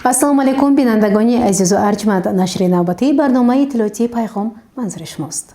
Ассалому алайкум, бинандагони азизу арҷманд. Нашри навбатии барномаи иттилоотии «Пайғом» манзури шумост.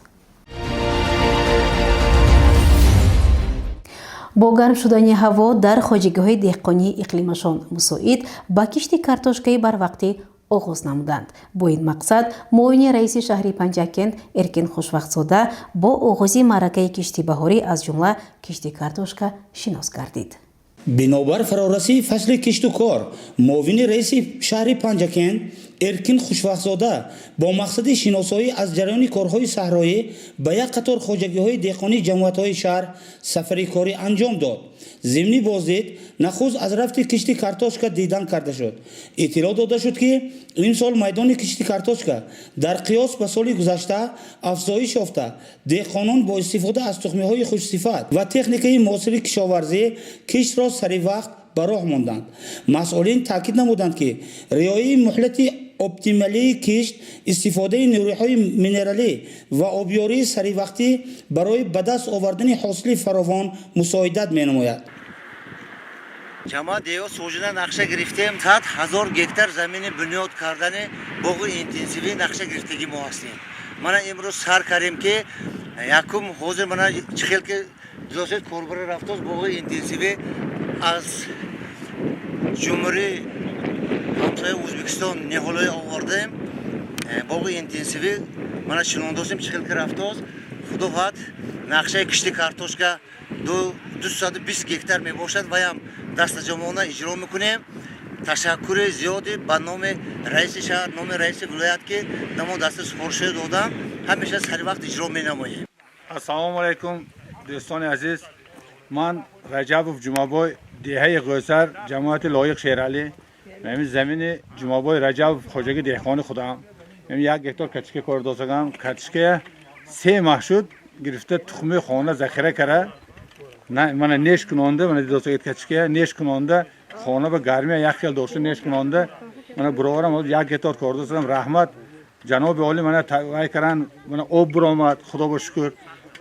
Бо гарм шудани ҳаво дар хоҷагиҳои деҳқонии иқлимашон мусоид ба кишти картошкаи барвақтӣ оғоз намуданд. Бо ин мақсад муовини раиси шаҳри Панҷакент Эркин Хушвақтзода бо оғози маъракаи кишти баҳорӣ, аз ҷумла кишти картошка, шинос гардид. Бинобар фарорасии фасли кишту кор, муовини раиси шаҳри Панҷакент Эркин Хушвақтзода бо мақсади шиносоӣ аз ҷараёни корҳои саҳроӣ ба як қатор хоҷагиҳои деҳқонии ҷамоатҳои шаҳр сафари корӣ анҷом дод. Зимни боздид нахуст аз рафти кишти картошка дидан карда шуд. Иттилоъ дода шуд, ки имсол майдони кишти картошка дар қиёс ба соли гузашта афзоиш ёфта, деҳқонон бо истифода аз тухмиҳои хушсифат ва техникаи муосири кишоварзӣ киштро сари вақт ба роҳ монданд. Масъулин таъкид намуданд, ки риояи муҳлати оптималии кишт, истифодаи нурӯҳои минералӣ ва обёрии саривақтӣ барои ба даст овардани ҳосили фаровон мусоидат менамояд. Ҷамоат деҳот Сожина нақша гирифтем, 100 000 гектар замини бунёд кардани боғи интенсивӣ нақша гирифтагӣ мо ҳастем. Мана имрӯз сар кардем, ки якум ҳозир мана чӣ хел ки дидосед, корбара рафтоз, боғи интенсивӣ аз ҷумҳурии ҳамсояи Ӯзбекистон ниҳолҳое овардаем. Боғи интенсивӣ мана шинондосем, чӣ хел ки рафтоз. Худо хоҳад, нақшаи кишти картошка 220 гектар мебошад, ваям дастаҷамъона иҷро мекунем. Ташаккури зиёде ба номи раиси шаҳр, номи раиси вилоят, ки дамо даста супоришҳое додам, ҳамеша сари вақт иҷро менамоем. Ассалому алайкум, дӯстони азиз. Ман Раҷабов Ҷумабой, деҳаи Ғӯсар, ҷамоати Лоиқ Шералӣ. Ҳамин замини Ҷумабой Раҷабов, хоҷагии деҳқони худам. 1 гектар картошка кор досагам. Картошкая 3 маҳ шуд гирифта, тухми хона захира кара, мана неш кунонда. Мана дидосагед, картошкая неш кунонда, хона ба гармия як хел дошта, неш кунонда. Мана буроварам, 1 гектар кор досагам. Раҳмат ҷаноби олӣ, мана вай каран, мана об буромад, худо ба шукр,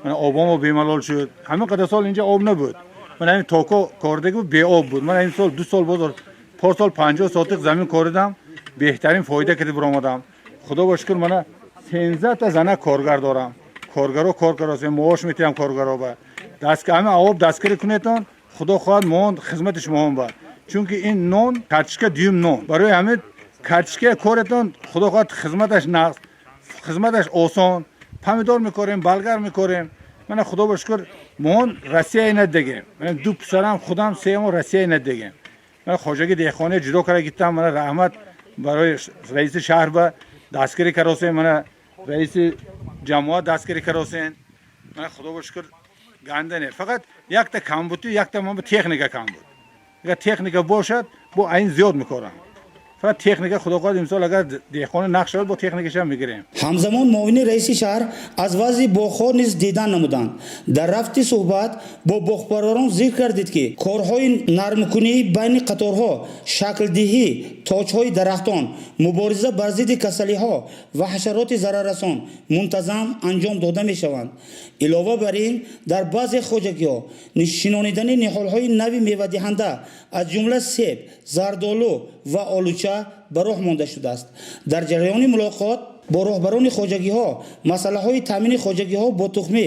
мана обомо бемалол шуд. Ҳамин қадар сол инҷа об набуд. Мана ҳамин токо кордаги буд, беоб буд. Мана ин сол, 2 сол боз, порсол 50 сотиқ замин коридам, беҳтарин фоида карди буромадам, худо ба шукр. Мана 13 та зана коргар дорам, коргаро кор каросем, маош метиҳам коргаро. Ба ҳама об дастгирӣ кунетон, худо хоҳад, моон хизмати шумоҳон ба, чунки ин нон картошка дуюм нон. Барои ҳамин картошка коретон, худо хоҳад, хизматаш нағз, хизматаш осон. Помидор мекорем, болгар мекорем. Мана худо ба шукр, моон Россия наддагем. Ду писарам, худам семо Россия наддагем. Мана хоҷагии деҳқоние ҷудо кара гиттам. Мана раҳмат барои раиси шаҳр, ба дастгирӣ каросем, мана раиси ҷамоат дастгирӣ каросен. Мана худо ба шукр, ганда не, фақат якта камбудӣ, якта ман техника кам буд. Агар техника бошад, бо айн зиёд мекорам. Фақат техника, худо хоҳад, имсол агар деҳқони нақш шавад, бо техникашам мегирем. Ҳамзамон муовини раиси шаҳр аз вазъи боғҳо низ дидан намуданд. Дар рафти суҳбат бо боғпарварон зикр кардид, ки корҳои нармкунии байни қаторҳо, шаклдиҳӣ тоҷҳои дарахтон, мубориза бар зидди касалиҳо ва ҳашароти зараррасон мунтазам анҷом дода мешаванд. Илова бар ин, дар баъзе хоҷагиҳо шинонидани ниҳолҳои нави мевадиҳанда, аз ҷумла себ, зардолу ва олуча ба роҳ монда шудааст. Дар ҷараёни мулоқот бо роҳбарони хоҷагиҳо масъалаҳои таъмини хоҷагиҳо бо тухмӣ,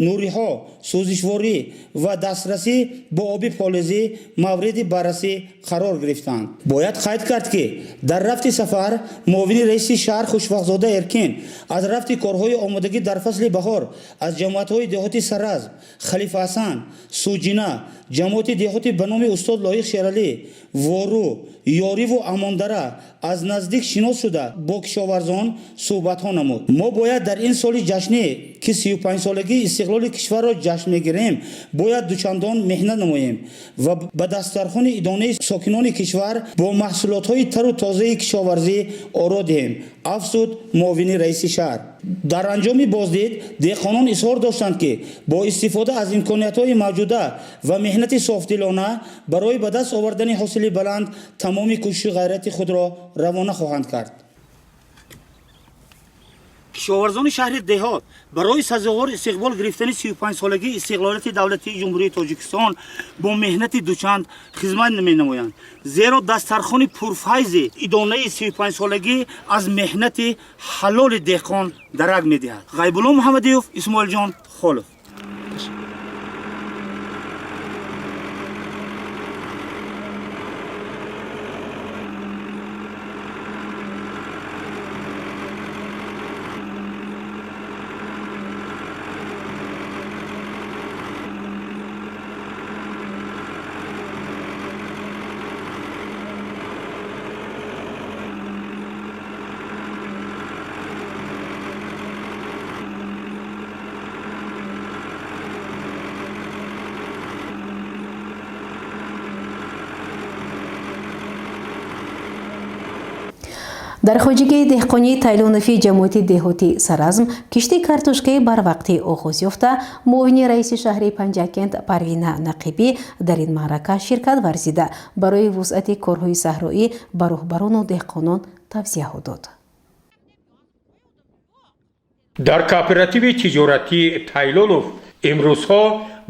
нуриҳо, сӯзишворӣ ва дастрасӣ бо оби полезӣ мавриди баррасӣ қарор гирифтанд. Бояд қайд кард, ки дар рафти сафар муовини раиси шаҳр Хушвақтзода Эркин аз рафти корҳои омодагӣ дар фасли баҳор аз ҷамоатҳои деҳоти Саразм, Халифа Ҳасан, Суҷина, ҷамоати деҳоти ба номи устод Лоиқ Шералӣ, Вору, Ёриву Амондара аз наздик шинос шуда, бо кишоварзон суҳбатҳо намуд. Мо бояд дар ин соли ҷашнӣ, ки 35-солагии истиқлоли кишварро ҷашн мегирем, бояд дучандон меҳнат намоем ва ба дастархони идонаи сокинони кишвар бо маҳсулотҳои тару тозаи кишоварзӣ оро диҳем, афзуд муовини раиси шаҳр. Дар анҷоми боздид деҳқонон изҳор доштанд, ки бо истифода аз имкониятҳои мавҷуда ва меҳнати софдилона барои ба даст овардани ҳосили баланд тамоми кӯшишу ғайрати худро равона хоҳанд кард. Кишоварзони шаҳри Деҳот барои сазовор истиқбол гирифтани 35-солагии истиқлолияти давлатии Ҷумҳурии Тоҷикистон бо меҳнати дучанд хизмат менамоянд. Зеро дастархони пурфайзи идонаи 35-солагӣ аз меҳнати ҳалоли деҳқон дарак медиҳад. Ғайбулло Муҳаммадиёв, Исмоилҷон Холов. Дар хоҷагии деҳқонии Тайлонофи ҷамоати деҳоти Саразм кишти картошкаи барвақтӣ оғоз ёфта, муовини раиси шаҳри Панҷакент Парвина Нақибӣ дар ин маърака ширкат варзида, барои вусъати корҳои саҳроӣ ба роҳбарону деҳқонон тавсияҳо дод. Дар кооперативи тиҷоратии Тайлонов имрӯзҳо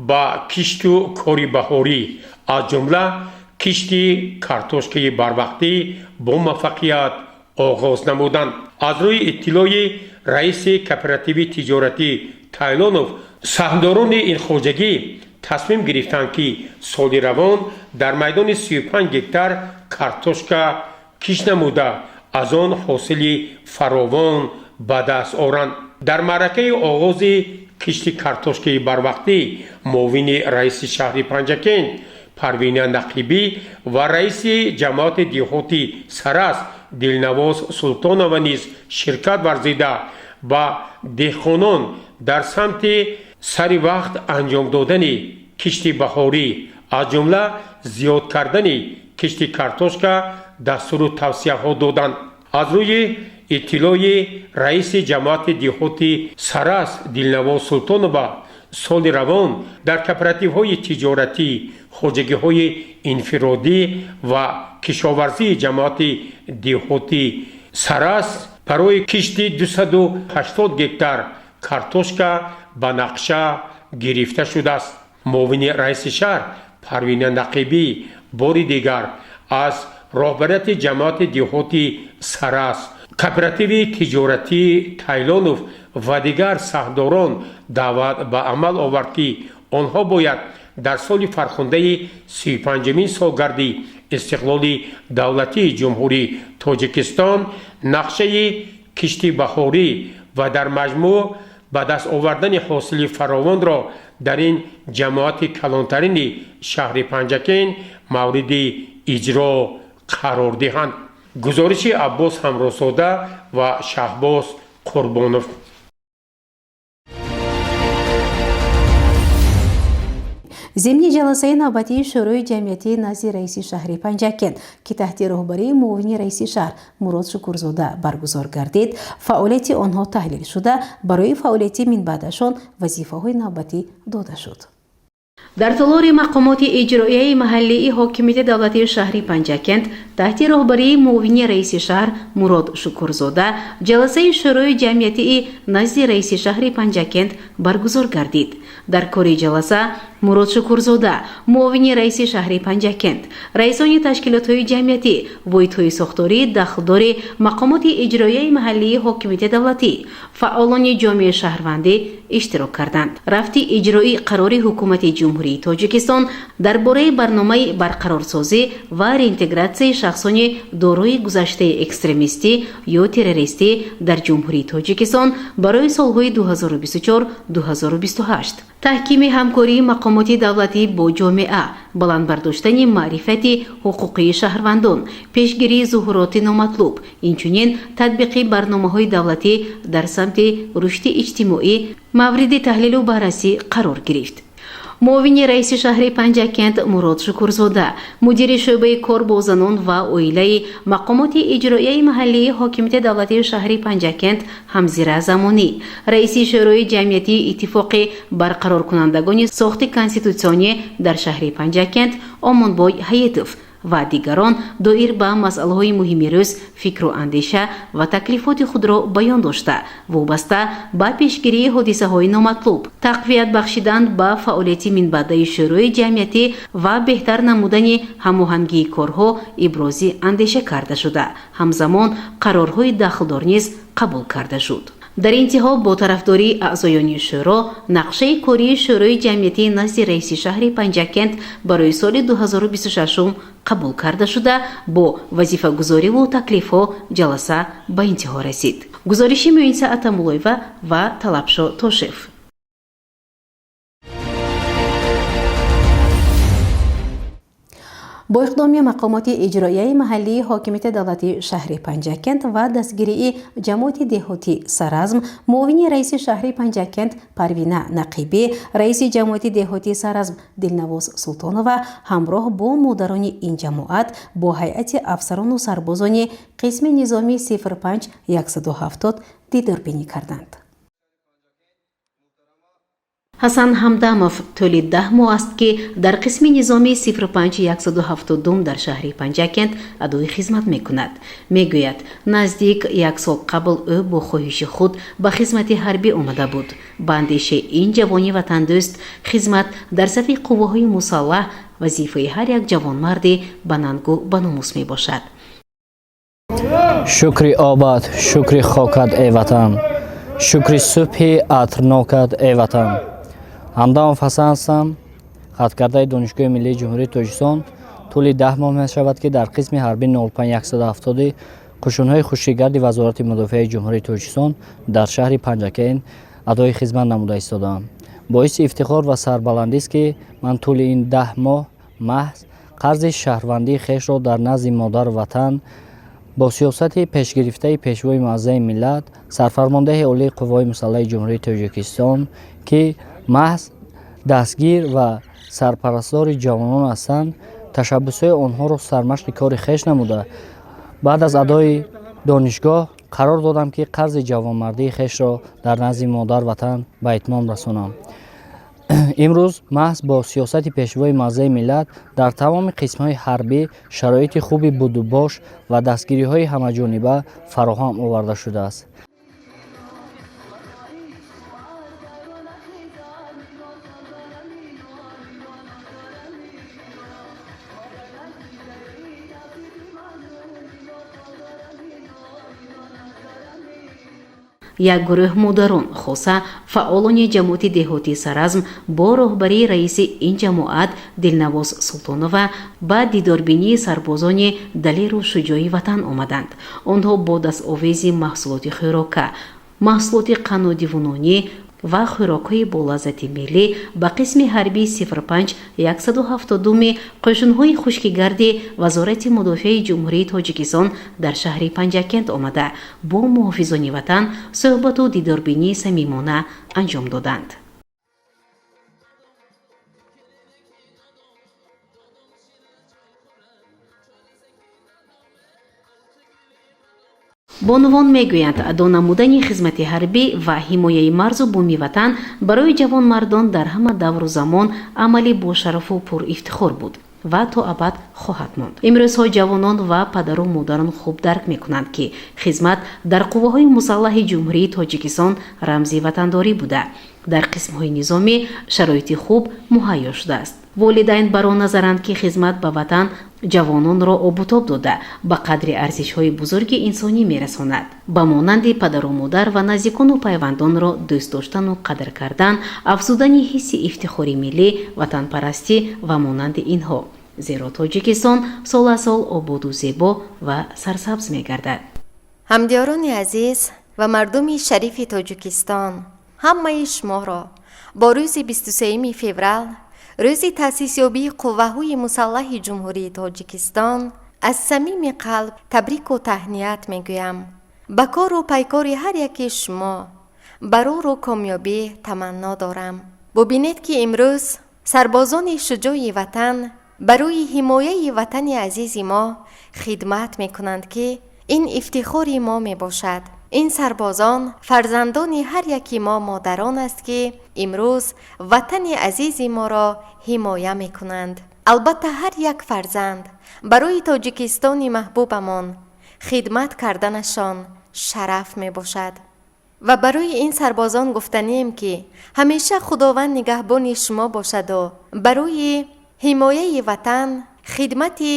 ба кишту кори баҳорӣ, аз ҷумла кишти картошкаи барвақтӣ бо муваффақият оғоз намуданд. Аз рӯи иттилои раиси кооперативи тиҷоратӣ Тайлонов, саҳмдорони ин хоҷагӣ тасмим гирифтанд, ки соли равон дар майдони 35 гектар картошка кишт намуда, аз он ҳосили фаровон ба даст оранд. Дар маъракаи оғози кишти картошкаи барвақтӣ муовини раиси шаҳри Панҷакент Парвина Нақибӣ ва раиси ҷамоати деҳоти Сарас Дилнавоз Султонова низ ширкат варзида, ба деҳқонон дар самти сари вақт анҷом додани кишти баҳорӣ, аз ҷумла зиёд кардани кишти картошка дастуру тавсияҳо доданд. Аз рӯи иттилои раиси ҷамоати деҳоти Сарас Дилнавоз Султонова, соли равон дар кооперативҳои тиҷоратӣ, хоҷагиҳои инфиродӣ ва кишоварзии ҷамоати деҳоти Сарас барои кишти 280 гектар картошка ба нақша гирифта шудааст. Муовини раиси шаҳр Парвина Нақибӣ бори дигар аз роҳбарияти ҷамоати деҳоти Сарас, кооперативи тиҷоратии Тайлонов ва дигар саҳмдорон даъват ба амал овард, ки онҳо бояд дар соли фархундаи 35-умин солгарди истиқлоли давлатии Ҷумҳурии Тоҷикистон нақшаи кишти баҳорӣ ва дар маҷмӯъ ба даст овардани ҳосили фаровонро дар ин ҷамоати калонтарини шаҳри Панҷакент мавриди иҷро қарор диҳанд. Гузориши Аббос Ҳамрозода ва Шаҳбоз Қурбонов. Зимни ҷаласаи навбатии Шӯрои ҷамъиятии назди раиси шаҳри Панҷакент, ки таҳти роҳбарии муовини раиси шаҳр Мурод Шукурзода баргузор гардид, фаъолияти онҳо таҳлил шуда, барои фаъолияти минбаъдашон вазифаҳои навбатӣ дода шуд. Дар толори мақомоти иҷроияи маҳаллии ҳокимияти давлатии шаҳри Панҷакент таҳти роҳбарии муовини раиси шаҳр Мурод Шукурзода ҷаласаи Шӯрои ҷамъиятии назди раиси шаҳри Панҷакент баргузор гардид. Дар кори ҷаласа Мурод Шукурзода, муовини раиси шаҳри Панҷакент, раисони ташкилотҳои ҷамъиятӣ, воҳидҳои сохторӣ дахлдори мақомоти иҷроияи маҳаллии ҳокимияти давлатӣ, фаъолони ҷомеаи шаҳрвандӣ иштирок карданд. Рафти иҷроии қарори ҳукумати Ҷумҳурии Тоҷикистон дар бораи барномаи барқарорсозӣ ва реинтегратсияи шахсони дорои гузаштаи экстремистӣ ё террористӣ дар Ҷумҳурии Тоҷикистон барои солҳои 2024-2028, таҳкими ҳамкории мақомоти давлатӣ бо ҷомеа, баланд бардоштани маърифати ҳуқуқии шаҳрвандон, пешгирии зуҳуроти номатлуб, инчунин татбиқи барномаҳои давлатӣ дар самти рушди иҷтимоӣ мавриди таҳлилу баррасӣ қарор гирифт. Муовини раиси шаҳри Панҷакент Мурод Шукурзода, мудири шӯъбаи кор бо занон ва оилаи мақомоти иҷроияи маҳаллии ҳокимияти давлатии шаҳри Панҷакент Ҳамзира Замонӣ, раиси Шӯрои ҷамъиятии иттифоқи барқароркунандагони сохти конститутсионӣ дар шаҳри Панҷакент Омонбой Ҳаитов, Ва дигарон доир ба масъалаҳои муҳими рӯз фикру андеша ва таклифоти худро баён дошта, вобаста ба пешгирии ҳодисаҳои номатлуб, тақвият бахшидан ба фаъолияти минбаъдаи шӯрои ҷамъиятӣ ва беҳтар намудани ҳамоҳангии корҳо ибрози андеша карда шуда, ҳамзамон қарорҳои дахлдор низ қабул карда шуд. Дар интиҳо бо тарафдории аъзоёни шӯро нақшаи кории шӯрои ҷамъиятии назди раиси шаҳри Панҷакент барои соли 2026 қабул карда шуда, бо вазифагузориву таклифҳо ҷаласа ба интиҳо расид. Гузориши Муинса Атамулоева ва Талабшо Тошев. Бо иқдоми мақомоти иҷроияи маҳаллии ҳокимияти давлатии шаҳри Панҷакент ва дастгирии ҷамоати деҳотӣ Саразм, муовини раиси шаҳри Панҷакент Парвина Нақибӣ, раиси ҷамоати деҳотии Саразм Дилнавоз Султонова ҳамроҳ бо модарони ин ҷамоат бо ҳайати афсарону сарбозони қисми низомии 05 170 дидорбинӣ карданд. Ҳасан Ҳамдамов тӯли 10 моҳ аст, ки дар қисми низомии 05 172 дар шаҳри Панҷакент адои хизмат мекунад. Мегӯяд, наздик як сол қабл ӯ бо хоҳиши худ ба хизмати ҳарбӣ омада буд. Ба андешаи ин ҷавони ватандӯст, хизмат дар сафи қувваҳои мусаллаҳ вазифаи ҳар як ҷавонмарди ба нангу ба номус мебошад. Шукри обат, шукри хокат, э ватан, шукри субҳи атрнокат, э ватан. Ҳамдамов Ҳасан ҳастам, хаткардаи Донишгоҳи миллии Ҷумҳурии Тоҷикистон. Тӯли 10 моҳ мешавад, ки дар қисми ҳарбии 05170 қушунҳои хушкигарди Вазорати мудофиаи Ҷумҳурии Тоҷикистон дар шаҳри Панҷакент адои хизмат намуда истодаам. Боиси ифтихор ва сарбаландист, ки ман тӯли ин 10 моҳ маҳз қарзи шаҳрвандии хешро дар назди модару ватан бо сиёсати пешгирифтаи Пешвои муаззами миллат, Сарфармондаҳи Олии Қувваҳои Мусаллаҳи Ҷумҳурии Тоҷикистон, ки маҳз дастгир ва сарпарастдори ҷавонон ҳастанд, ташаббусҳои онҳоро сармашқи кори хеш намуда, баъд аз адои донишгоҳ қарор додам, ки қарзи ҷавонмардии хешро дар назди модар ватан ба итмом расонам. Имрӯз маҳз бо сиёсати Пешвои муаззами миллат дар тамоми қисмҳои ҳарбӣ шароити хуби будубош ва дастгириҳои ҳамаҷониба фароҳам оварда шудааст. Як гурӯҳ модарон, хоса фаъолони ҷамоати деҳотии Саразм бо роҳбарии раиси ин ҷамоат Дилнавоз Султонова ба дидорбинии сарбозони далеру шуҷои ватан омаданд. Онҳо бо дастовези маҳсулоти хӯрока, маҳсулоти қаннодивунонӣ ва хӯрокҳои болаззати миллӣ ба қисми ҳарбии 05 172 қӯшунҳои хушкигарди Вазорати мудофиаи Ҷумҳурии Тоҷикистон дар шаҳри Панҷакент омада, бо муҳофизони ватан суҳбату дидорбинии самимона анҷом доданд. Бонувон мегӯянд, адо намудани хизмати ҳарбӣ ва ҳимояи марзу буми ватан барои ҷавонмардон дар ҳама давру замон амали бошарафу пурифтихор буд ва то абад хоҳад монд. Имрӯзҳо ҷавонон ва падару модарон хуб дарк мекунанд, ки хизмат дар қувваҳои мусаллаҳи Ҷумҳурии Тоҷикистон рамзи ватандорӣ буда, дар қисмҳои низомӣ шароити хуб муҳайё шудааст. Волидайн бар он назаранд, ки хизмат ба ватан ҷавононро обутоб дода, ба қадри арзишҳои бузурги инсонӣ мерасонад, ба монанди падару модар ва наздикону пайвандонро дӯст доштану қадр кардан, афзудани ҳисси ифтихори миллӣ, ватанпарастӣ ва монанди инҳо, зеро Тоҷикистон сол аз сол ободу зебо ва сарсабз мегардад. Ҳамдиёрони азиз ва мардуми шарифи Тоҷикистон, ҳамаи шуморо бо рӯзи 23 феврал, рӯзи таъсисёбии Қувваҳои мусаллаҳи Ҷумҳурии Тоҷикистон, аз самими қалб табрику таҳният мегӯям. Ба кору пайкори ҳар яки шумо барору комёбӣ таманно дорам. Бубинед, ки имрӯз сарбозони шуҷои ватан барои ҳимояи ватани азизи мо хидмат мекунанд, ки ин ифтихори мо мебошад. Ин сарбозон фарзандони ҳар яки мо модарон аст, ки имрӯз ватани азизи моро ҳимоя мекунанд. Албатта, ҳар як фарзанд барои Тоҷикистони маҳбубамон хидмат карданашон шараф мебошад. Ва барои ин сарбозон гуфтанием, ки ҳамеша Худованд нигаҳбони шумо бошаду барои ҳимояи Ватан хидмати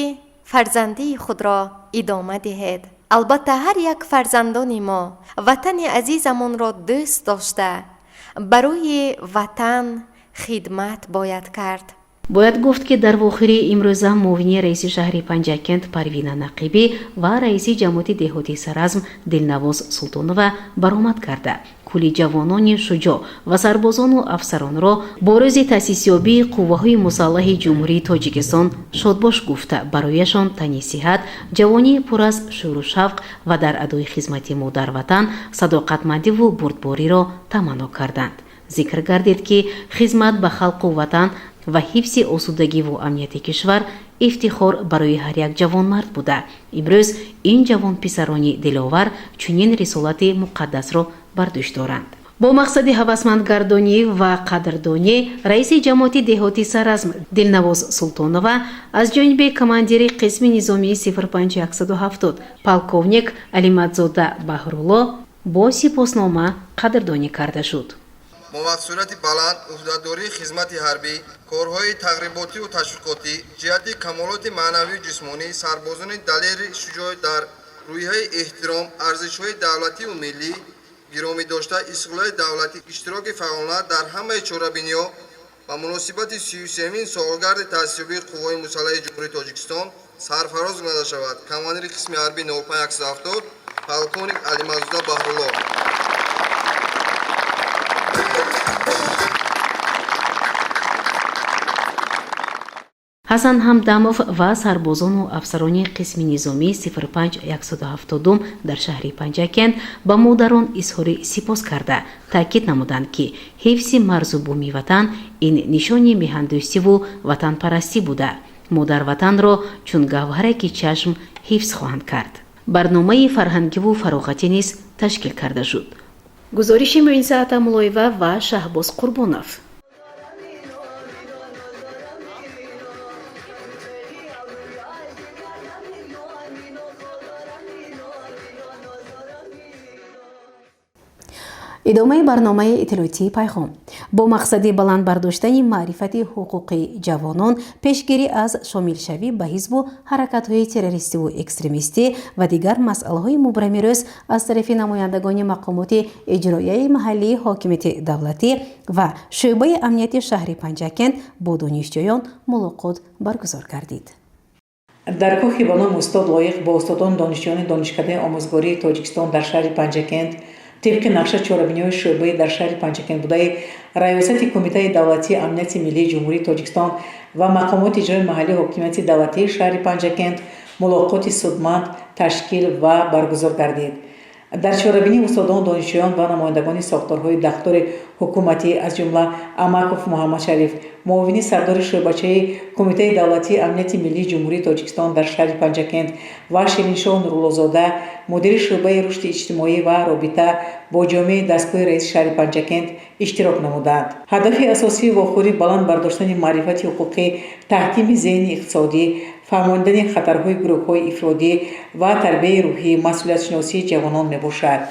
фарзандии худро идома диҳед. Албатта, ҳар як фарзандони мо Ватани азизамонро дӯст дошта, барои Ватан хидмат бояд кард. Бояд гуфт, ки дар вохӯрии имрӯза муовини раиси шаҳри Панҷакент Парвина Нақибӣ ва раиси ҷамоати деҳоти Саразм Дилнавоз Султонова баромад карда, кулли ҷавонони шуҷоъ ва сарбозону афсаронро бо рӯзи таъсисёбии Қувваҳои мусаллаҳи Ҷумҳурии Тоҷикистон шодбош гуфта, барояшон тани сиҳат, ҷавонии пур аз шӯру шавқ ва дар адои хизмати Модарватан садоқатмандиву бурдбориро таманно карданд. Зикр гардид, ки хизмат ба халқу ватан ва ҳифзи осудагиву амнияти кишвар ифтихор барои ҳар як ҷавонмард буда, имрӯз ин ҷавонписарони диловар чунин рисолати муқаддасро бар дӯш доранд. Бо мақсади ҳавасмандгардонӣ ва қадрдонӣ раиси ҷамоати деҳоти Саразм Дилнавоз Султонова аз ҷониби командири қисми низомии 05170 полковник Алимадзода Баҳрулло бо сипоснома қадрдонӣ карда шуд. Бо масъулияти баланд ӯҳдадории хизмати ҳарбӣ, корҳои тарғиботиву ташвиқотӣ ҷиҳати камолоти маънавию ҷисмонӣ сарбозони далери шуҷоъ дар рӯҳияи эҳтиром, арзишҳои давлативу миллӣ, гиромӣ дошта истиқлолияти давлатӣ, иштироки фаъолона дар ҳамаи чорабиниҳо ба муносибати 33-мин солгарди таъсисёбии Қувваҳои мусаллаҳи Ҷумҳурии Тоҷикистон сарфароз гардонида шавад. Командири қисми ҳарбии 05170 полковник Алимадзода Баҳрулло. Ҳасан Ҳамдамов ва сарбозону афсарони қисми низомии 05170 дар шаҳри Панҷакент ба модарон изҳори сипос карда, таъкид намуданд, ки ҳифзи марзу буми ватан ин нишони меҳандӯстиву ватанпарастӣ буда, Модарватанро чун гавҳараки чашм ҳифз хоҳанд кард. Барномаи фарҳангиву фароғатӣ низ ташкил карда шуд. Гузориши Муинса Атамуллоева ва Шаҳбоз Қурбонов. Идомаи барномаи иттилоотии «Пайғом». Бо мақсади баланд бардоштани маърифати ҳуқуқии ҷавонон, пешгирӣ аз шомилшавӣ ба ҳизбу ҳаракатҳои террористиву экстремистӣ ва дигар масъалаҳои мубрами рӯз аз тарафи намояндагони мақомоти иҷроияи маҳаллии ҳокимияти давлатӣ ва шӯъбаи амнияти шаҳри Панҷакент бо донишҷӯён мулоқот баргузор гардид. Дар кохи ба номи устод Лоиқ бо устодон, донишҷӯёни Донишкадаи омӯзгории Тоҷикистон дар шаҳри Панҷакент тибқи нақша чорабиниҳои шӯъбаи дар шаҳри Панҷакент будаи Раёсати Кумитаи давлатии амнияти миллии Ҷумҳурии Тоҷикистон ва мақомоти иҷрои маҳаллии ҳокимияти давлатии шаҳри Панҷакент мулоқоти судманд ташкил ва баргузор гардид. Дар чорабинӣ устодон, донишҷӯён ва намояндагони сохторҳои дахлдори ҳукуматӣ, аз ҷумла Амаков Муҳаммадшариф, муовини сардори шӯъбачаи Кумитаи давлатии амнияти миллии Ҷумҳурии Тоҷикистон дар шаҳри Панҷакент, ва Шириншоҳ Нуруллозода, мудири шӯъбаи рушди иҷтимоӣ ва робита бо ҷомеаи дастгоҳи раиси шаҳри Панҷакент, иштирок намуданд. Ҳадафи асосии вохӯрӣ баланд бардоштани маърифати ҳуқуқӣ, таҳкими зеҳни иқтисодӣ, фаҳмондани хатарҳои гурӯҳҳои ифротӣ ва тарбияи рӯҳии масъулиятшиносии ҷавонон мебошад.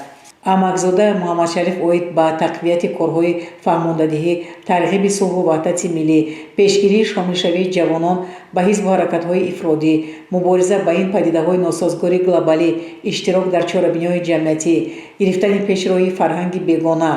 Амакзода Муҳаммадшариф оид ба тақвияти корҳои фаҳмондадиҳӣ, тарғиби сулҳу ваҳдати миллӣ, пешгирии шомилшавии ҷавонон ба ҳизбу ҳаракатҳои ифротӣ, мубориза ба ин падидаҳои носозгори глобалӣ, иштирок дар чорабиниҳои ҷамъиятӣ, гирифтани пешроҳии фарҳанги бегона,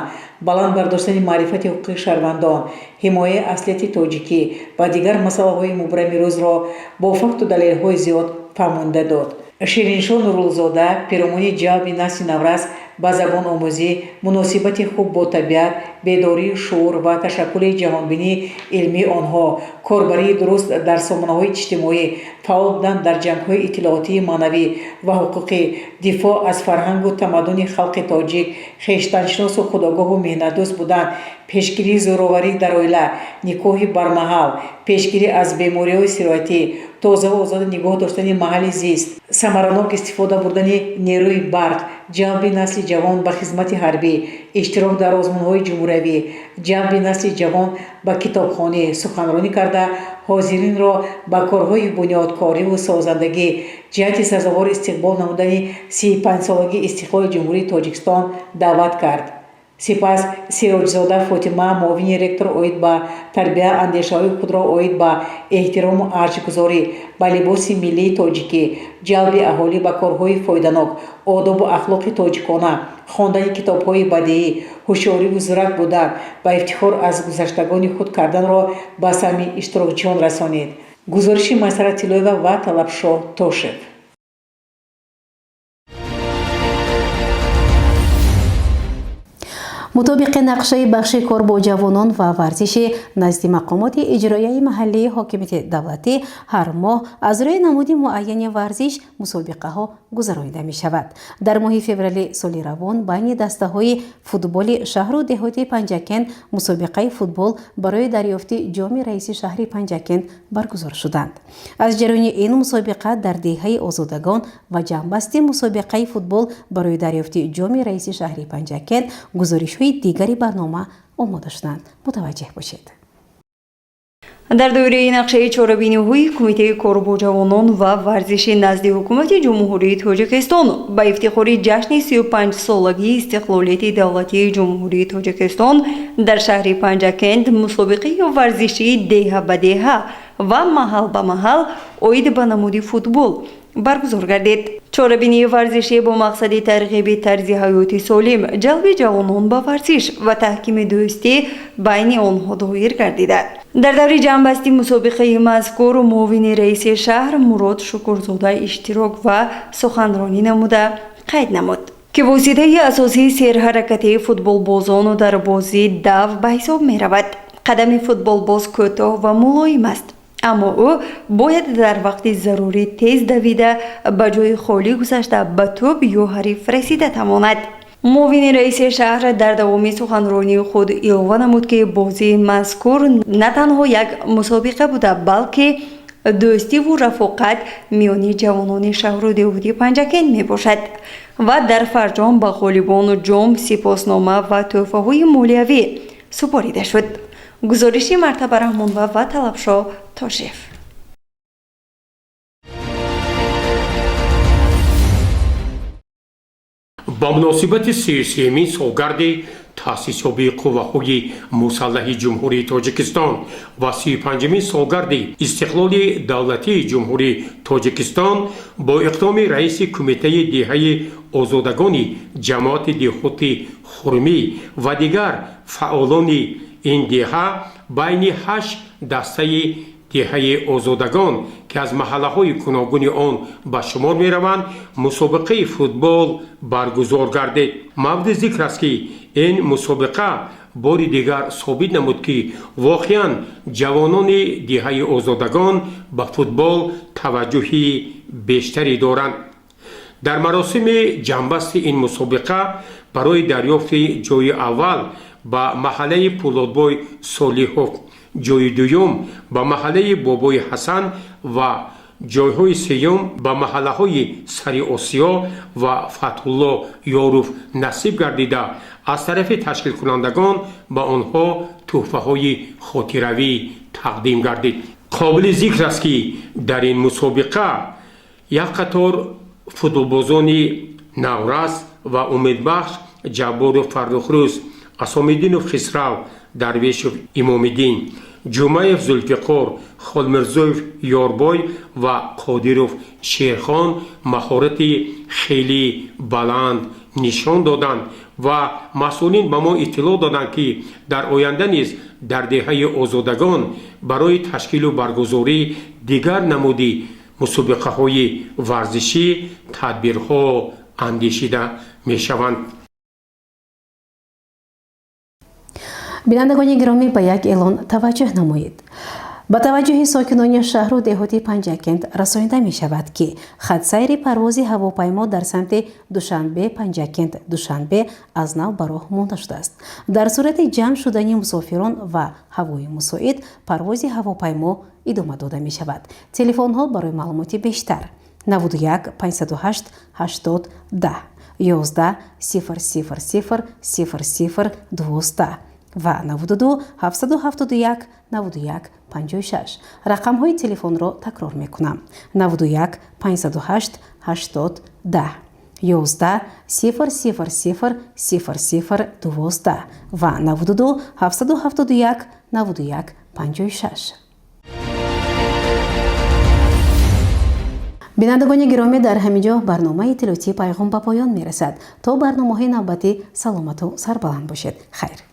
баланд бардоштани маърифати ҳуқуқии шаҳрвандон, ҳимояи аслияти тоҷикӣ ва дигар масъалаҳои мубрами рӯзро бо факту далелҳои зиёд фаҳмонда дод. Шириншоҳ Нуруллозода пиромуни ҷалби насли наврас ба забономӯзӣ, муносибати хуб бо табиат, бедории шуур ва ташаккули ҷаҳонбинии илмии онҳо, корбарии дуруст дар сомонаҳои иҷтимоӣ, фаъол будан дар ҷангҳои иттилоотии маънавӣ ва ҳуқуқӣ, дифоъ аз фарҳангу тамаддуни халқи тоҷик, хештаншиносу худогоҳу меҳнатдӯст будан, пешгирии зӯроварӣ дар оила, никоҳи бармаҳал, пешгирӣ аз бемориҳои сироятӣ, тозаву озода нигоҳ доштани маҳалли зист, самаранок истифода бурдани нерӯи барқ, ҷалби насли ҷавон ба хизмати ҳарбӣ, иштирок дар озмунҳои ҷумҳуриявӣ, ҷалби насли ҷавон ба китобхонӣ суханронӣ карда, Ҳозиринро ба корҳои бунёдкориву созандагӣ ҷиҳати сазовор истиқбол намудани 35-солагии истиқлоли Ҷумҳурии Тоҷикистон даъват кард. Сипас Сироҷзода Фотима, муовини ректор оид ба тарбия, андешаҳои худро оид ба эҳтирому арҷгузорӣ ба либоси миллии тоҷикӣ, ҷалби аҳолӣ ба корҳои фоиданок, одобу ахлоқи тоҷикона, хондани китобҳои бадеӣ, ҳушёриву зирак будан ва ифтихор аз гузаштагони худ карданро ба самъи иштирокчиён расонид. Гузориши Майсара Тиллоева ва Талабшоҳ Тошев. Мутобиқи нақшаи бахши кор бо ҷавонон ва варзиши назди мақомоти иҷроияи маҳаллии ҳокимияти давлатӣ ҳар моҳ аз рӯи намуди муайяни варзиш мусобиқаҳо гузаронида мешавад. Дар моҳи феврали соли равон байни дастаҳои футболи шаҳру деҳоти Панҷакент мусобиқаи футбол барои дарёфти ҷоми раиси шаҳри Панҷакент баргузор шуданд. Аз ҷараёни ин мусобиқа дар деҳаи Озодагон ва ҷамъбасти мусобиқаи футбол барои дарёфти ҷоми раиси шаҳри Панҷакент гузоришҳои дигари барнома омода шуданд. Мутаваҷҷеҳ бошед. Дар доираи нақшаи чорабиниҳои Кумитаи кор бо ҷавонон ва варзиши назди Ҳукумати Ҷумҳурии Тоҷикистон ба ифтихори ҷашни 35-солагии истиқлолияти давлатии Ҷумҳурии Тоҷикистон дар шаҳри Панҷакент мусобиқаи варзишии деҳа ба деҳа ва маҳал ба маҳал оид ба намуди футбол баргузор гардид. Чорабинии варзишӣ бо мақсади тарғиби тарзи ҳаёти солим, ҷалби ҷавонон ба варзиш ва таҳкими дӯстӣ байни онҳо доир гардида. Дар даври ҷамъбасти мусобиқаи мазкур муовини раиси шаҳр Мурод Шукурзода иштирок ва суханронӣ намуда қайд намуд, ки воситаи асосии серҳаракатии футболбозону дар бозӣ дав ба ҳисоб меравад. Қадами футболбоз кӯтоҳ ва мулоим аст, аммо ӯ бояд дар вақти зарурӣ тез давида, ба ҷои холӣ гузашта, ба тӯб ё ҳариф расида тавонад. Муовини раиси шаҳр дар давоми суханронии худ илова намуд, ки бозии мазкур на танҳо як мусобиқа буда, балки дӯстиву рафоқат миёни ҷавонони шаҳру деҳоти Панҷакент мебошад ва дар фарҷом ба ғолибону ҷом, сипоснома ва тӯҳфаҳои молиявӣ супорида шуд. Гузориши Мартаба Раҳмонова ва Талабшоҳ Тошев. Ба муносибати 33-мин солгарди таъсисёбии қувваҳои мусаллаҳи Ҷумҳурии Тоҷикистон ва 35-мин солгарди истиқлоли давлатии Ҷумҳурии Тоҷикистон бо иқдоми раиси кумитаи деҳаи Озодагони ҷамоати деҳоти Хурмӣ ва дигар фаъолони ин деҳа байни ҳашт дастаи деҳаи Озодагон, ки аз маҳаллаҳои гуногуни он ба шумор мераванд, мусобиқаи футбол баргузор гардид. Мавриди зикр аст, ки ин мусобиқа бори дигар собит намуд, ки воқеан ҷавонони деҳаи Озодагон ба футбол таваҷҷӯҳи бештаре доранд. Дар маросими ҷамъбасти ин мусобиқа барои дарёфти ҷои аввал ба маҳаллаи Пӯлодбой Солиҳов, ҷои дуюм ба маҳаллаи Бобои Ҳасан ва ҷойҳои сеюм ба маҳаллаҳои Сари Осиё ва Фатҳулло Ёров насиб гардида, аз тарафи ташкилкунандагон ба онҳо тӯҳфаҳои хотиравӣ тақдим гардид. Қобили зикр аст, ки дар ин мусобиқа як қатор футболбозони наврас ва умедбахш Ҷабборов Фаррухрӯз, Асомиддинов Хисрав, Дарвешов Имомиддин, Ҷумаев Зулфиқор, Холмирзоев Ёрбой ва Қодиров Шерхон маҳорати хеле баланд нишон доданд ва масъулин ба мо иттилоъ доданд, ки дар оянда низ дар деҳаи Озодагон барои ташкилу баргузорӣ дигар намуди мусобиқаҳои варзишӣ тадбирҳо андешида мешаванд. Бинандагони гиромӣ, ба як эълон таваҷҷӯҳ намоед. Ба таваҷҷӯҳи сокинони шаҳру деҳоти Панҷакент расонида мешавад, ки хатсайри парвози ҳавопаймо дар самти Душанбе, Панҷакент, Душанбе аз нав ба роҳ монда шудааст. Дар сурати ҷамъ шудани мусофирон ва ҳавои мусоид парвози ҳавопаймо идома дода мешавад. Телефонҳо барои маълумоти бештар: 91 508 80 10, 11 0 0 0 0 0 12. Ва 92 771 91 56. Рақамҳои телефонро такрор мекунам: 91 508 80 10, 11 0 0 0 0 0 12 ва 92 771 91 56. Бинандагони гиромӣ, дар ҳамин ҷо барномаи иттилоотии Пайғом ба поён мерасад. То барномаҳои навбатӣ саломату сарбаланд бошед. Хайр.